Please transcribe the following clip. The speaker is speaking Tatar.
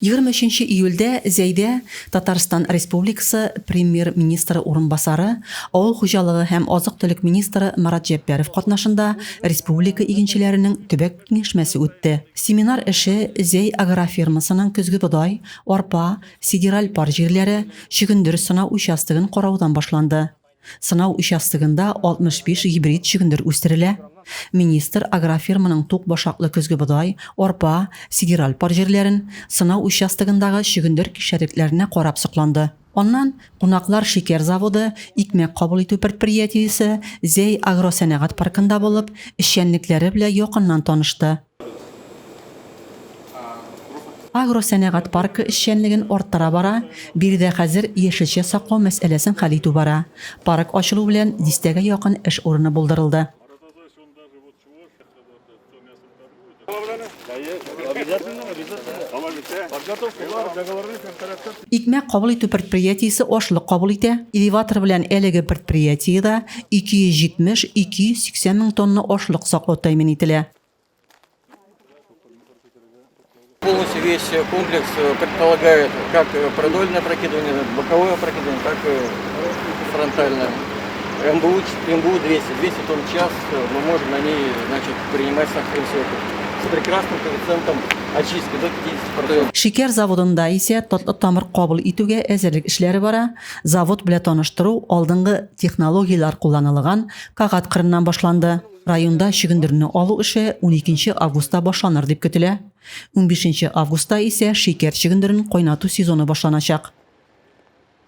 23 июльдә Зәйдә Татарстан Республикасы Премьер-министры урынбасары, авыл хуҗалыгы һәм азык-төлек министры Марат Җәббәров катнашында республика игенчеләренең төбәк киңәшмәсе үтте. Семинар эше Зәй агрофирмасының көзге бодай, арпа, сидераль пар җирләре, чөгендер сынау участогын караудан башланды. Сынау участогында 65 гибрид чөгендер үстерелә. Министр агрофирманың тук башаклы көзге бодай, арпа, сидераль пар җирләрен, сынау участогындагы чөгендер кишәрлекләренә карап сокланды. Аннан кунаклар шикәр заводы, икмәк кабул итү предприятиесе, Зәй агросәнәгать паркында булып, эшчәнлекләре белә якыннан танышты. Агросәнәгать паркы эшчәнлеген арттыра бара, биредә хәзер яшелчә саклау мәсьәләсен хәл итү бара. Парк ачылу белән дистәгә якын эш урыны булдырылды. Икмәк кабул итү предприятиесе ашлык кабул итә. Элеватор белән әлеге предприятиедә 270-280 мең тонна ашлык саклау тәэмин ителә. Полностью весь комплекс предполагает как продольное опрокидывание, боковое опрокидывание, так и фронтальное. МБУ, МБУ 200, 200 тонн в час мы можем на ней, значит, принимать сахарный свеклу с прекрасным коэффициентом очистки до 50%. Шикәр заводында исә татлы тамыр кабул итүгә әзерлек эшләре бара. Завод белән таныштыру алдынгы технологияләр кулланылган Кагат кырыннан башланды. Районда чөгендерне алу эше уникенче августта башланыр дип көтелә. Унбишенче августта исә шикәр чөгендерен кайнату сезоны башланачак.